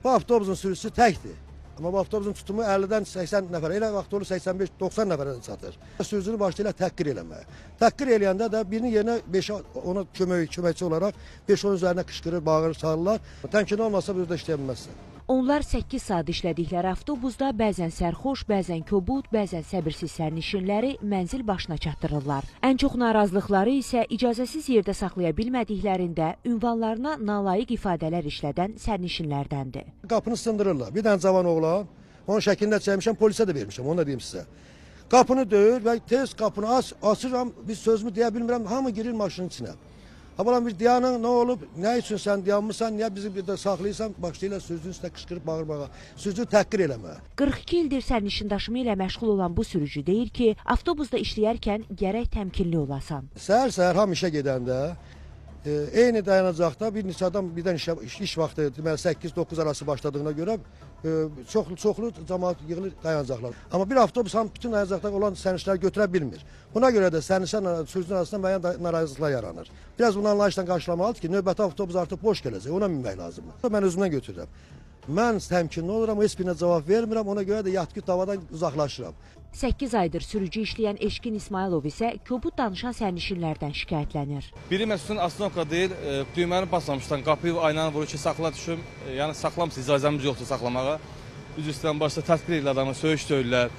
Bu avtobusun sürücüsü təkdir. Amma bu avtobusun tutumu 50-dən 80 nəfərə, elə vaxt olur 85-90 nəfərə çatır. Sürücünü başlayırlar təhqir eləməyə. Təhqir eləyəndə də birinin yerinə 5-ə ona köməkçi olaraq 5-10 üzərinə qışqırır, bağırır, çağırırlar. Təmkinli olmasa burada işləyə bilməzsən. Onlar 8 saat işlədikləri avtobusda bəzən sərxoş, bəzən kobud, bəzən səbirsiz sərnişinləri mənzil başına çatdırırlar. Ən çox narazılıqları isə icazəsiz yerdə saxlaya bilmədiklərində ünvanlarına nalayiq ifadələr işlədən sərnişinlərdəndir. Qapını sındırırlar. Bir dənə cavan oğlan, onun şəklini də çəkmişəm, polisə də vermişəm, onu da deyim sizə. Qapını döyür və tez qapını açıram, bir sözümü deyə bilmirəm, hamı girir maşının içinə. Ha balam bir dayanın, nə olub, nə üçün sən dayanmısan, niyə bizi bir də saxlayırsan, başlayırlar sürücünün üstünə qışqırıb bağırmağa, sürücünü təhqir eləməyə. 42 ildir sərnişin daşıma ilə məşğul olan bu sürücü deyir ki, avtobusda işləyərkən gərək təmkinli olasan. Səhər-səhər hamı işə gedəndə, eyni dayanacaqda bir neçə adam birdən iş vaxtı, deməli 8-9 arası başladığına görə çoxlu cəmaət yığılır dayanacaqlar. Amma bir avtobus hamı bütün dayanacaqda olan sərnişinləri götürə bilmir. Buna görə də sərnişinlə sürücünün arasında müəyyən narazılıqlar yaranır. Biraz bunu anlayışla qarşılamalıdır ki, növbəti avtobus artıq boş gələcək, ona minmək lazımdır. Mən özümdən götürürəm. Mən təmkinli oluram, heç birinə cavab vermirəm, ona görə də yatqı davadan uzaqlaşıram. 8 aydır sürücü işləyən Eşkin İsmayılov isə kobud danışan sərnişinlərdən şikayətlənir. Biri məsələn asnovka deyil, düyməni basmamışdan qapıyı aynanı vurur ki, saxla düşüm, yəni saxlamısınız, icazəmiz yoxdur saxlamağa. Üzr istəyirəm, başda təhqir edirlər adamı, söyüş döyürlər,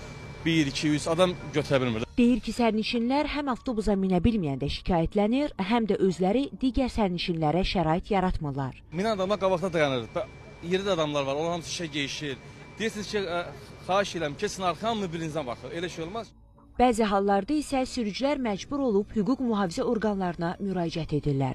1, 2, 3 adam götürə bilmir. Deyir ki, sərnişinlər həm avtobusa minə bilməyəndə şikayətlənir, həm də özləri digər sərnişinlərə şərait yaratmırlar. Minən adamlar qabaqda dayanır. Yerdə də adamlar var, onlar hamısı işə geyişir. Deyirsiniz ki, xahiş edirəm, keçin arxaya, hamı birinizə baxır. Elə şey olmaz. Bəzi hallarda isə sürücülər məcbur olub hüquq mühafizə orqanlarına müraciət edirlər.